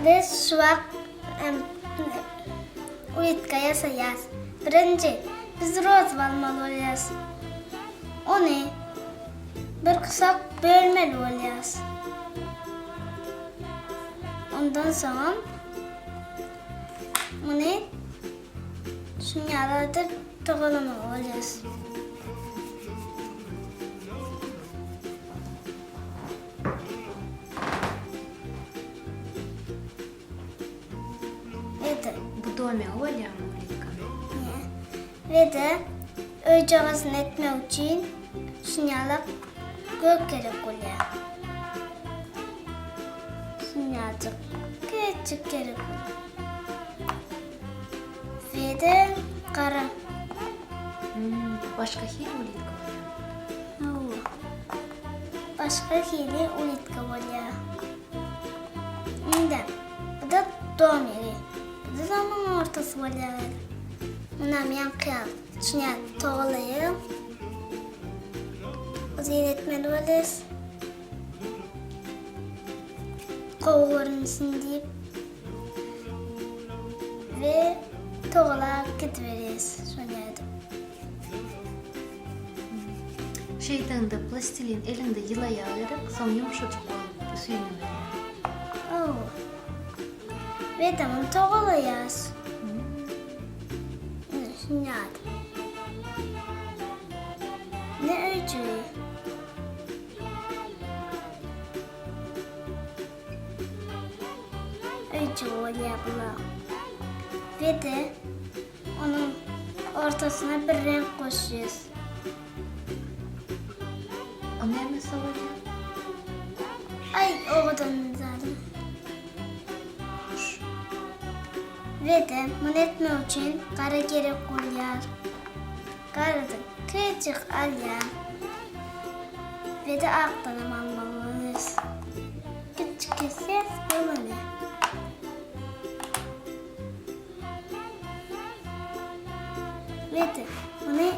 Biz şu wagt ulitka ýasaýas. Birinji, biz rozwy almaly bolýas. Ony bir kusak bölmeli bolýas. Ondan soňam muny şuny ýaly edip togalamaly bolýas. Ve-de. Bu domegi bolýarmy ulitkanyň? Ýa. Ve-de öýjagazyny etmek üçin şunýalak gök gerek bolýar. Şunýajyk kiçijik gerek bolýar. Ve-de gara. Başga hili ulitka bolýarmy? Hawa. Başga hili ulitka bolýar. Indi bu-da domigi. Bu-da zamyň ortasy bolýar. Munam ýaňky ýaly şuny ýaly togalaýaň. Uzyn etmeli bolýas. Gowy görünsün diýip. We togalap gidiberýäs şuny edip. Şeýdende plastilin eliňde ýylaýar gerek, soň ýumşajyk bolup süýnüberýär. Hawa. We-de muny togalaýas. Ine, şuny ýaly. Ine öýjügi. Öýjügi bolýar bular. We-de Onuň ortasyna bir reňk goşýas. O nämesi bolýar? Aý, owadan zadym. We-de muny etmek üçin gara gerek bolýar. Garadan kiçijik alýan. We-de akdanam almaly bolýas. Kiçijik kesýäs bolany. Wede, muny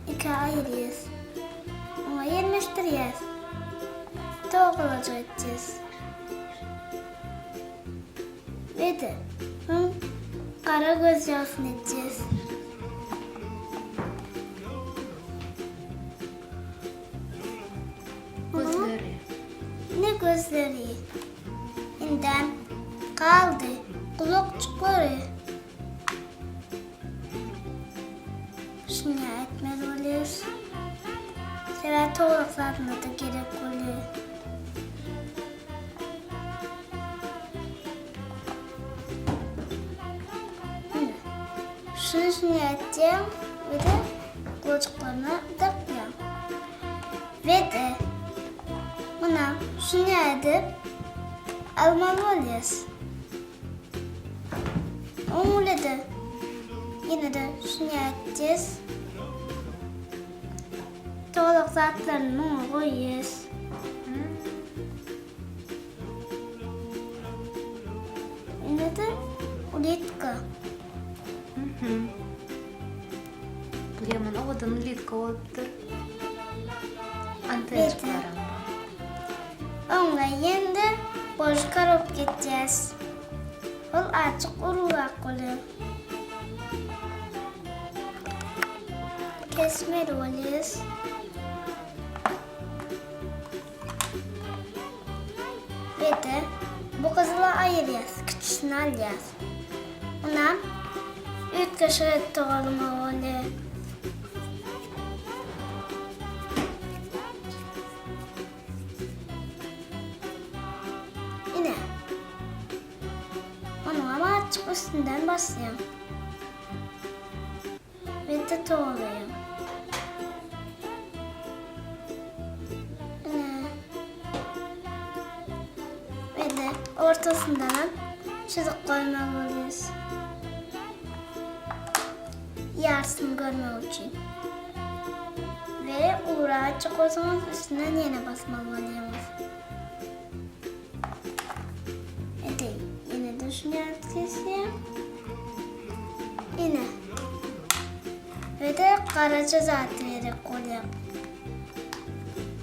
ikä aýyrýas. Oňa ýerleşdirýäs. Togalajyk etýäs. Wede, soň gara göz ýagsyny etýäs. Gözleri. Ne gözleri. Indem galdy gulakjyklary. Şuny etmeli bolýar. Sebäbi towlak zadyna-da gerek bolýar. Şuny şuny etýäň we-de gulajyklaryna dakýaň. We-de munam şuny edip almaly bolýas. Oňle-de ýene-de şuny etýäs. Towlak zatlaryny muňa goýýas. Ine-de ulitka. Bu ýaman owadan ulitka bolupdyr. Antenjiklerem bar. Oňa ýene-de boş korobka etýäs. Ol azjyk ulurak bolýar. Kesmeli bolýas. Bede bu gyzyly aýyrýas, kiçisini alýas. Onam üýtgeşik edip dogalamaly bolýar. Ine. Onuňam azjyk üstünden basýaň. Bede togalaýaň. Ine. Bede ortasyndanam çyzyk goýmaly bolýas. Ýarsyny görmek üçin. We uraçyk bolsaňyz üstünden ýene basmaly bolýaňyz. Ede ýene de şuny ýazyp kesýän. Ine. We de garaja zat gerek bolýar.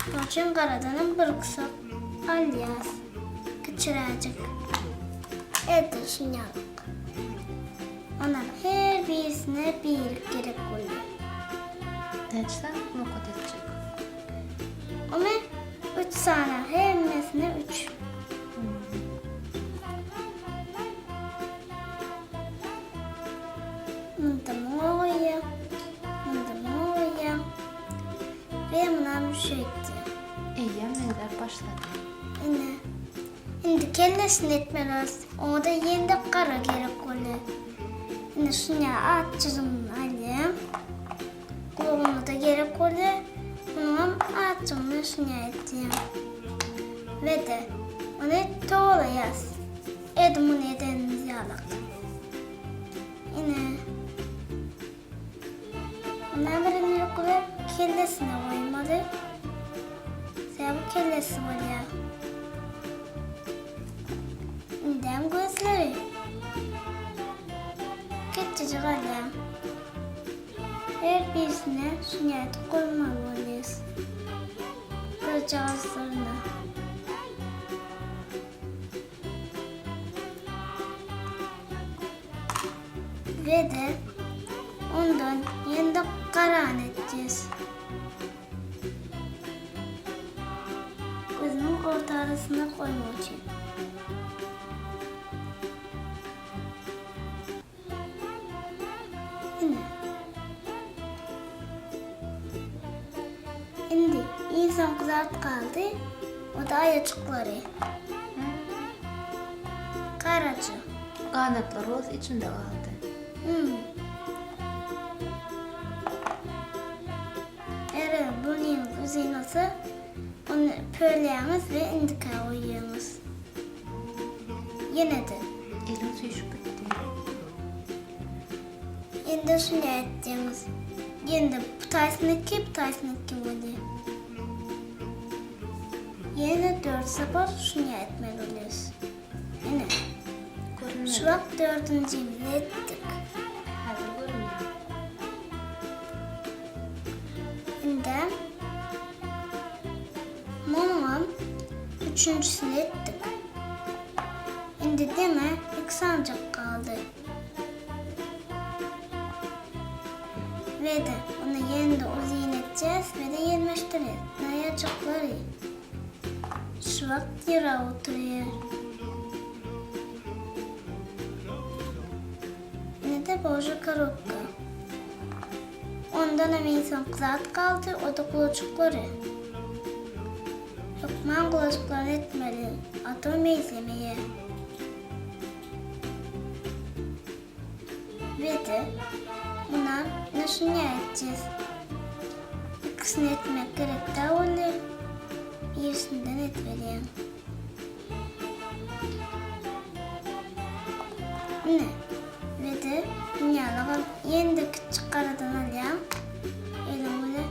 Şonuň üçin garadanam bir kusak alýas. Kiçiräjik. Edil şunýalyk. Onam her birisine birlik gerek bolýar. Näçe sany nokat etjek? Ony üç sany, hemmesine üç. Munda muňa goýýaň, munda muňa goýýaň. We munam şeýtýäň. Eýýäm meňzäp başlady. Ine. Indi kellesini etmeli Oňa-da ýene-de gara gerek bolýar. Indi şuny at çyzymyny alýan. Gulagyna-da gerek bolýar. Munuňam atjygyny şuny etýän. We-de ony togalaýas. Edil muny edenimiz ýalak. Ine. Ondan birini ýoklap kellesine goýmaly. Sebäbi kellesi bolýar. Indem gözleri. Kiçijik alýar. Her birisine şuny edip goýmaly bolýar. Gözjagazlaryna. Ve-de ondan ýene-de garany etjez. Gözüniň orta arasyna goýmak üçin. Ine. Indi iň soňky zat galdy. O-da aýajyklary. Garaja. Ganatly roz içinde galdy. Hmm. Eger burnyňyz uzyn bolsa, ony pörleýäňiz we indika goýýaňyz. Ýene-de. Elim süýşüp gitdi. Indi şuny etýäňiz. Ýene-de bu taýsyny iki, bu taýsyny iki bolýar. Ýene dört sapar şuny etmeli bolýarys. Ine. Görünmedi. Şu wagt dördünjimizi etdik. Häzir görünýär. Indi munuňam üçünjisini etdik. Indi diňe iki sanjak galdy. Ve-de ony ýene-de uzyn etjäs we-de ýelmeşdirýäs. Naýajyklary. Şu wagt ýere oturýar. Ine-de boža korobka. Ondanam iň soňky zat galdy, o-da gulajyklary. Hökman gulajyklaryny etmeli, a to meýzemeýär. Ve-de munam ine şuny etjez. Ikisini etmek gerek däl bolýar. Birisinden ediberýäň. Ine, ve-de dünýälagam ýene-de kiçijik garadan alýaň. Eliň bilen.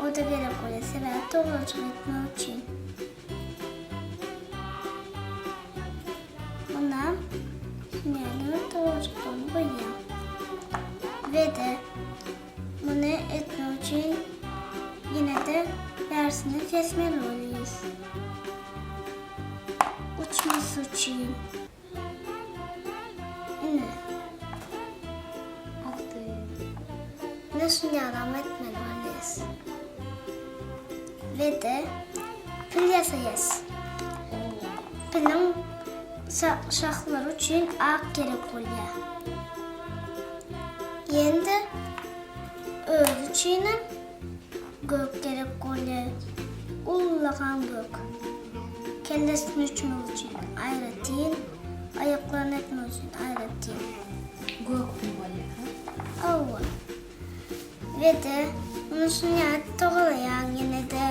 O-da gerek bolýar, sebäbi togalajyk etmek üçin. Mundan hünärli towajyklaryny goýýar. We-de muny etmek üçin ýene-de bärsini kesmeli bolýarys. Uçmasy üçin. Ine. Aldy. Ine şuny ýalam etmeli bolýarys. We-de pil ýasaýas. Piliň şahlary üçin ak gerek bolýar. Ýene-de özi üçinem gök gerek bolýar. Ullakan gök. Kellesini üçmek üçin aýratyn, aýaklaryny etmek üçin aýratyn. Gök pil bolýar, ha? Hawa. We-de muny şunýa togalaýaň ýene-de.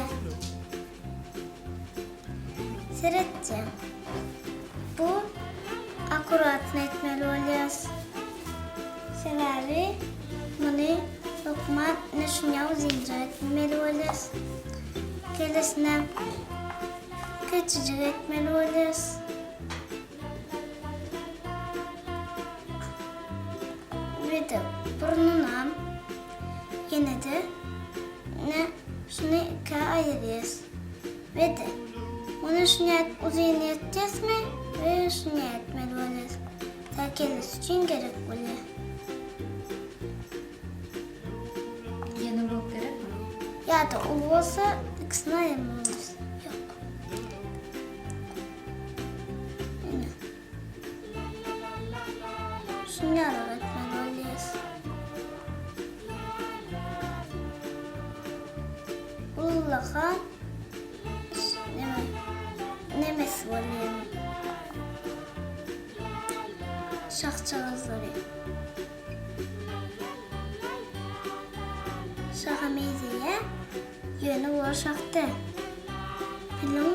Seretjeň. Bu akkuratny etmeli bolýas. Sebäbi muny hökman ine şunýa uzynja etmeli bolýas. Kellesine kiçijik etmeli bolýas. We-de burnunam ýene-de ine şuny ikä aýyrýas. We-de muny şunýa uzyn etjesmi? We şuny etmeli bolýar. Tä kellesi üçin gerek bolýar. Ýene uruk gerekmi? Ýa-da uly bolsa ikisini aýyrmaly. Ýok. Ine. Şuny ýaly etmeli bolýar. Ullakan neme nemesi bolýar. Şahjagazlary. Şaha meýzeýär. Ýöne olar şah däl. Piliň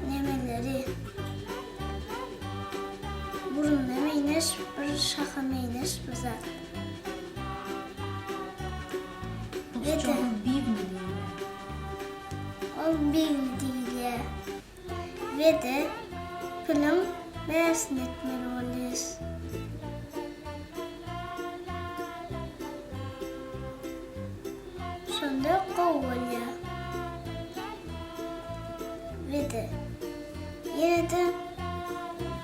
nemeleri burnuna meýneş bir şaha meýneş bir zat. Rusça oňa bigni diýilýär. Ol bigni diýilýär. We-de piliň bärsini etmeli bolýas. Şonda gowy bolýar. We-de ýene-de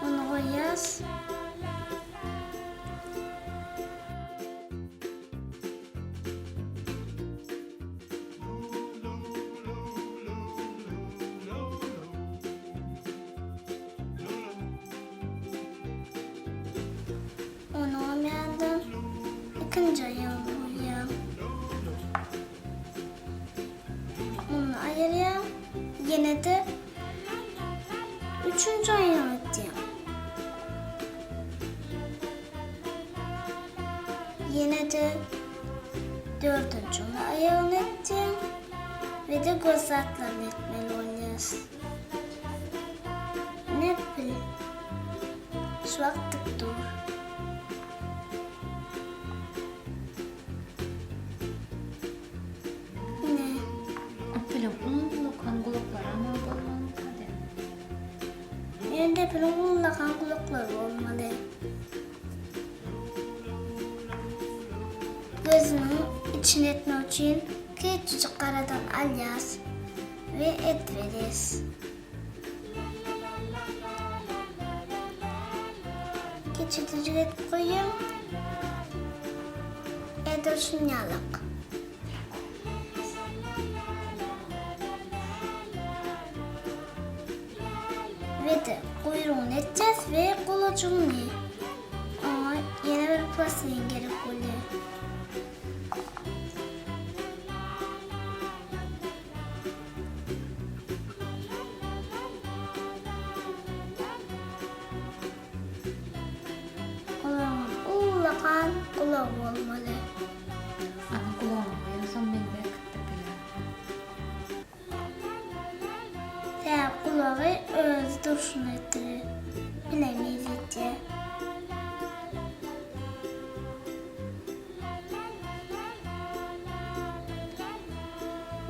ony goýýas. Onuňam ýanyndan ikinji aýagyny goýýaň. Ony aýyrýaň, ýene-de üçünji aýagyny etýäň. Ýene-de dördünji aýagyny etýäň we-de göz zatlaryny etmeli bolýas. Ne bil. Şu wagt dik dur. Ine. Piliň ullakan gulaklary ama bolmalyka den. Ýöne piliň ullakan gulaklary bolmaly. Gözüniň içini etmek üçin kiçijik garadan alýas we et berýäs. Kiçijik edip goýýaň. Edil şunýalak. We-de guýrugyny etjäs we gulajygyny. Oňa ýene bir plastilin gerek bolýar. Gulagyň ullakan gulagy bolmaly. Ana gulagyny goýansoň men berkitdi pile. Tä gulagy öz durşuna etdirer. Bilemiz etýär.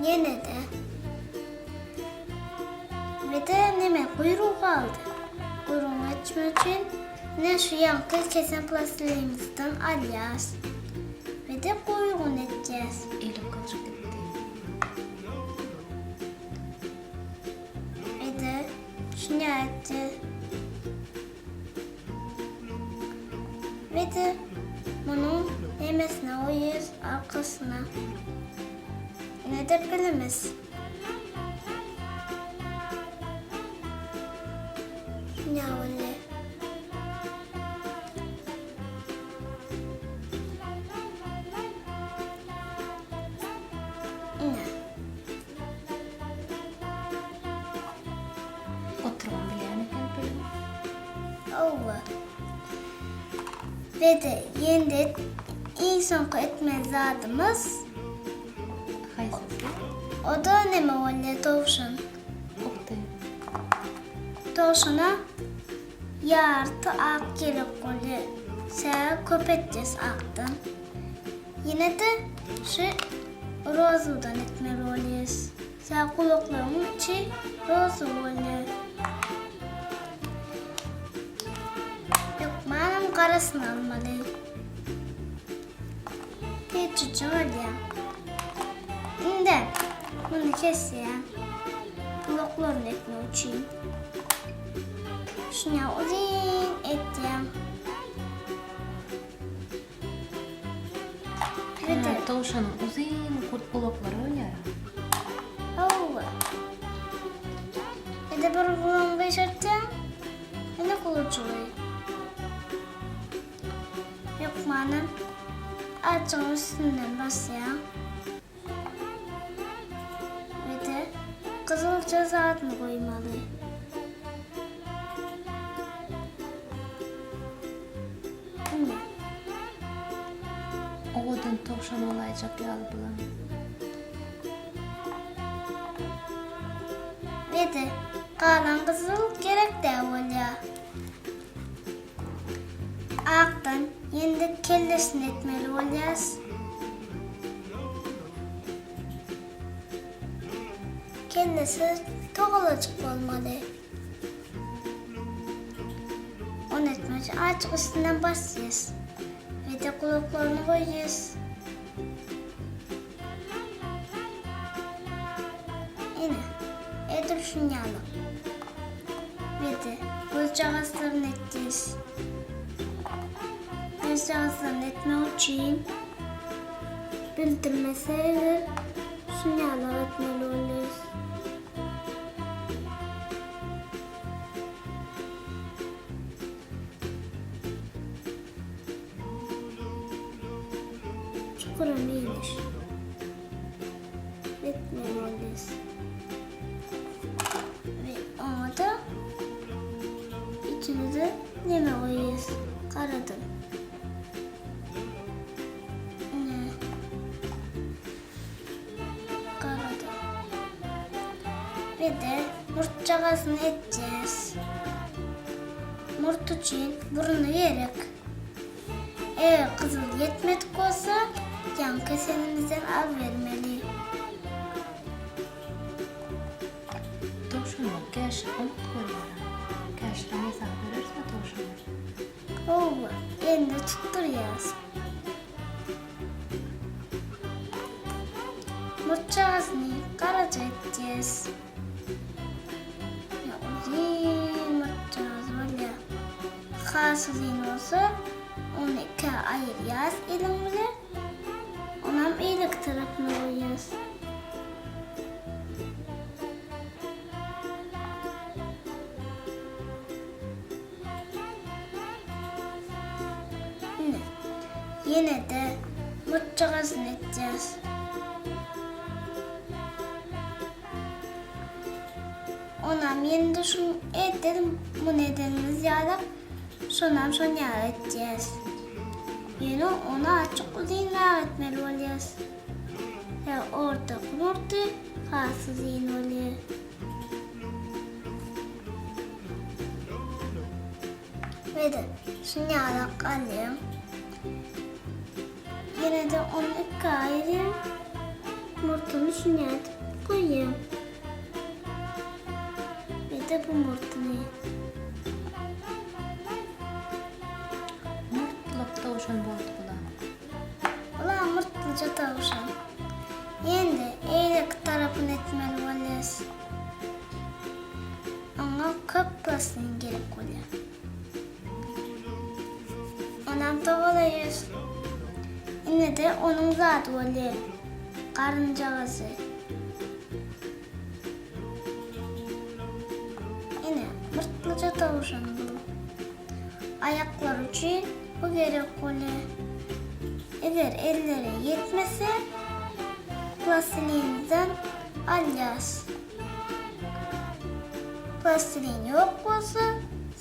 Ýene-de. We-de neme guýrugy galdy. Guýrugyny etmek üçin ine şu ýaňky kesen plastilinimizden alýas. We-de guýrugyny etýäs. Elim kaçyp gitdi. Ede, şuny aýtdy. Ve-de munuň nemesine goýýas, arkasyna. Ine-de pilimiz. Şuny boldy. Ine. Oturman bilýän eken piliň. Hawa. Ve-de ýene-de iň soňky etmeli zadymyz. Haýsysy? O-da neme bolýar, towşan. Ukdy. Towşana ýarty ak gerek bolýar. Sebäbi köp etjek akdan. Ýene-de şu rozudan etmeli bolýas. Sag gulaklaryň içi roza bolýar. Hökmanam garasyny almaly. Keçiji bolýar. Indi muny kesýän. Gulaklaryny etmek üçin. Şuny uzyn etýäň. Hä, towşanyň uzyn gulaklary bolýar. Hawa. Ede bir gulagyny gyşartýaň, ene gulajygy. Hökmanam ajygyň üstünden basýaň. We-de gyzylja zadyny goýmaly. Ine. Owadan towşan bolaýjak ýaly bulam. We-de galan gyzyl gerek däl bolýar. Akdan ýene-de kellesini etmeli bolýas. Kellesi togalajyk bolmaly. Ony etmek üçin azajyk üstünden basýas. We-de gulaklaryny goýýas. Ine, edil şuny ýaly. Bedi, gözjagazlaryny etdis. Gözjagazlaryny etmek üçin bildirmese eger şuny ýaly etmeli bolýar. Çukura meýleş. Etmeli bolýas. We oňa da içine de neme goýýas? Garadan. Ne? Garadan. We de murtjagazyny etjäs. Murt üçin burny gerek. Eger gyzyl ýetmedik bolsa, ýaňy kesenimizden alybermeli. Towşanlar käşir oňat görýär-ä. Käşirem ýasap bereris-ä towşana. Hawa, elinde tutdurýas. Murtjagazyny garaja etjäs. Ýa uzyn murtjagaz bolýar. Has uzyn bolsa, ony ikä aýyrýas eliň bile. Onam eýleki tarapyna goýýas. Ine, ýene-de murtjagazyny etýäs. Onam ýene-de şuny edil muny edenimiz ýaly, şonam şon ýaly etýäs. Ýöne ony azjyk uzynrak etmeli bolýas. Ýa ortaky murty has uzyn bolýar. Ve-de şuny ýalak alýaň. Ýene-de ony ikä aýyrýaň. Murtuny şuny edip goýýaň. Ve-de bu murtuny. Murtlak towşan boldy bulam. Bulam murtlyja towşan. Ýene-de eýleki tarapyny etmeli bolýas. Oňa köp plastilin gerek bolýar. Onam togalaýar. Ine-de onuň zady bolýar. Garynjagazy. Ine, murtlyja towşan bu. Aýaklary üçin bu gerek bolýar. Eger elleri ýetmese, plastilinden alýas. Plastilin ýok bolsa,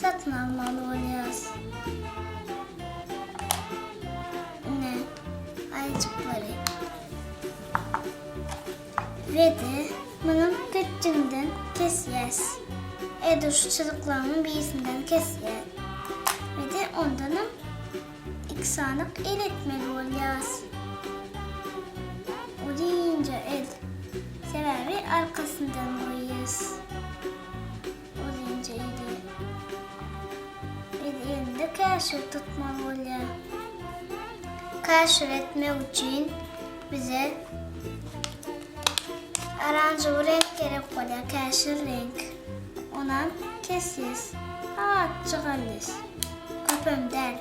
satyn almaly bolýas. Ine, aýjyklary. We-de munuň pitjiginden kesýäs. Edil şu çyzyklaryň birisinden kesýäs. We-de ondanam iki sanyk el etmeli bolýas. Uzynja el. Sebäbi arkasyndan goýýas. Uzynja eli. Biz elinde käşir tutmaly bolýar. Käşir etmek üçin bize oranžowy reňk gerek bolýar, käşir reňk. Onam kesýäs. Azajyk alýas. Köpem däl.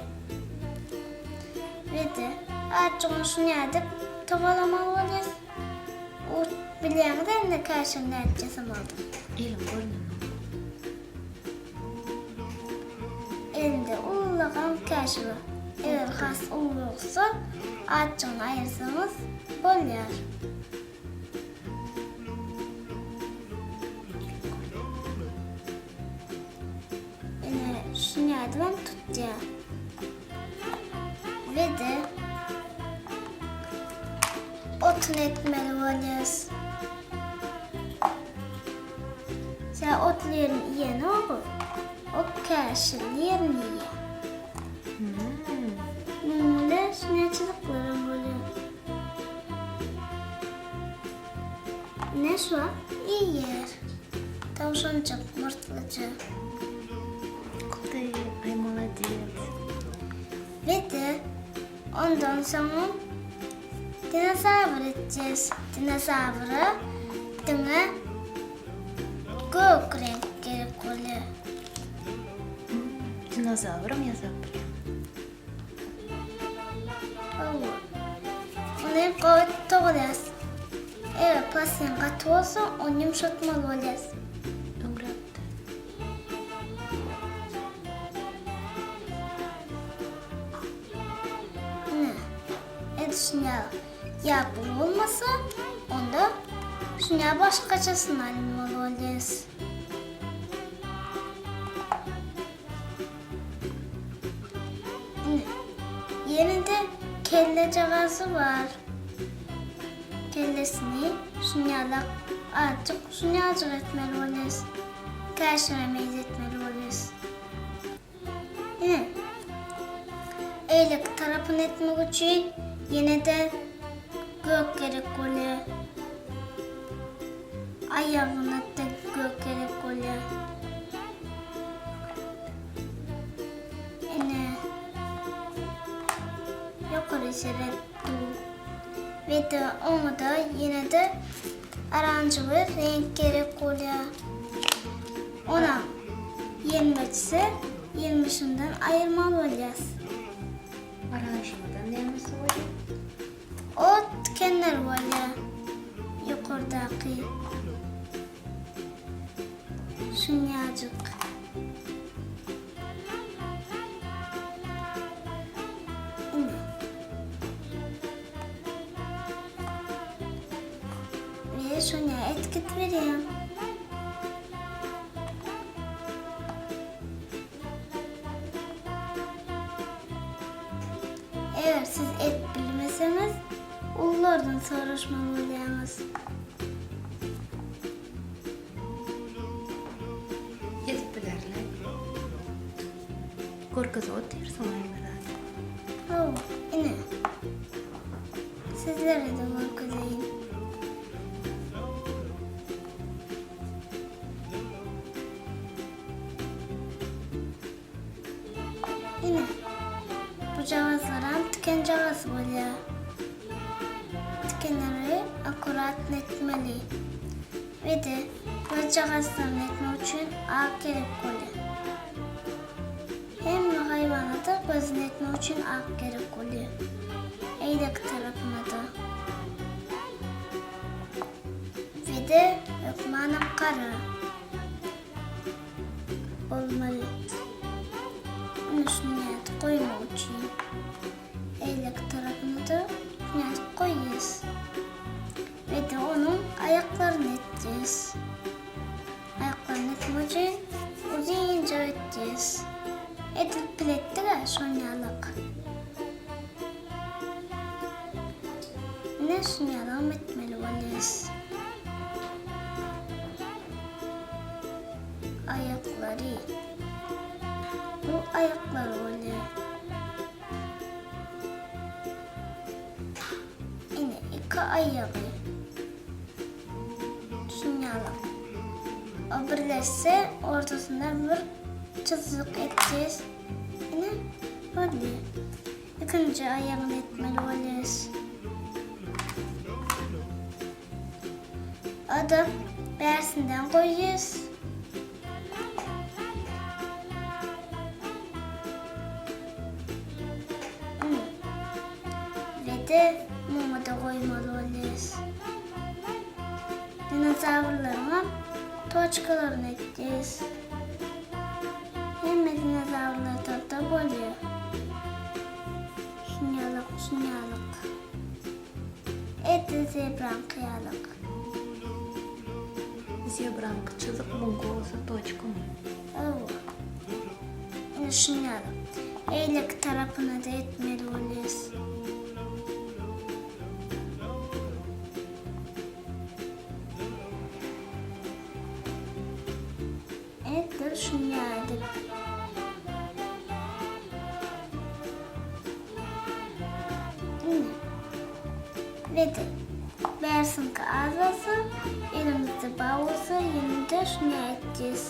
We-de azajygyny şuny edip togalamaly bolýas. O bilýäňiz indi käşir nädip ýasamalydygyny. Eliň görnenok. Elinde ullakan käşir bar. Eger has uly bolsa, azajygyny aýyrsaňyz bolýar. Ine, şuny ýadybam tutýar. We-de otun etmeli bolýas. Sen otly ýerini iýenok, o käşirli ýerini iýýär. Hmm. Munuň şuny çyzyklaram bolýar. Ne şu wagt iýýär. Towşanjyk murtlyja. Uh ty, aý molodec. We-de ondan soňam dinozawr etjez. Dinozawra diňe gök reňk gerek bolýar. Dinozawram ýasap bilýäň. Hawa. Ony gowy togalaýas. Eger plastin gaty bolsa, ony ýumşatmaly bolýas. Öňräkde. Ine. Indi şuny ýa bu bolmasa, onda şuny başgaçasyny almaly bolýas. Ine, ýene-de kellejagazy bar. Kellesini şunýalak azjyk şunýajyk etmeli bolýas. Käşire meňzetmeli bolýas. Ine, eýleki tarapyny etmek üçin ýene-de gök gerek bolýar. Aýagyna-da gök gerek bolýar. Ine, ýokary seret du. We-de oňa-da ýene-de oranžowy reňk gerek bolýar. Onam ýeňletse, ýeňlişinden aýyrmaly bolýas. Oranžowydan nämesi bolýar? O tikenler bolýar ýokardaky. Şunýajyk. Ine. We şuny etket berýän. Eger siz et bilmeseňiz, ululardan soraşmaly bolýaňyz. Edip bilerler. Görkezip otyrsyň hemme zady. Hawa, ine. Sizlere-de görkezeýin. Ine, bujagazlaram tikenjagaz bolýar. Tikenleri akkuratny etmeli. We-de gözjagazlaryny etmek üçin ak gerek bolýar. Hemme haýwana-da gözüni etmek üçin ak gerek bolýar. Eýleki tarapyna-da. We-de hökmanam gara. Bolmaly. Ony şuny nädip goýmak üçin. Beýleki tarapyny-da nädip goýýas. We-de onuň aýaklaryny etýäs. Aýaklaryny etmek üçin uzynja etýäs. Edil pil etdik-ä şon ýalyk. Ine şun ýalygam etmeli bolýas. Aýaklary. Bu aýaklary bolýar. Ine iki aýagy. Şun ýalyk. O birleşse ortasynda bir çyzyk etjek. Ine boldy. Ikinji aýagyny etmeli bolýas. O-da bärsinden goýýas. Ve-de muňa-da goýmaly bolýas. Dinozawrlaryňam toçkalaryny etýäs. Hemme dinozawrlarda-da bolýar. Şunýalyk, şunýalyk. Edil zebraňky ýalyk. Zebraňky çyzyk, muňky bolsa toçkamy? Hawa. Ine şunýalyk. Beýleki tarapyny-da etmeli bolýas. Edil şunýalyk. Ine. Ve-de bärsiňki az bolsa, elimizde bar bolsa ýene-de şunýa etjez.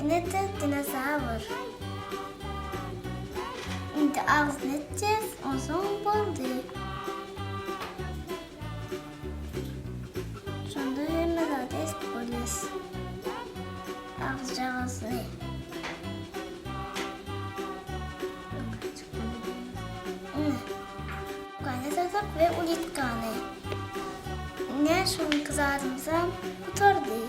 Ine-de dinozawr. Indi agzyny etjez, onsoň boldy. Şonda hemme zady edip bolýas. Agzjagazyny. Ine. Gany sasak we ulitkany. Ine şu günki zadymyzam gutardy.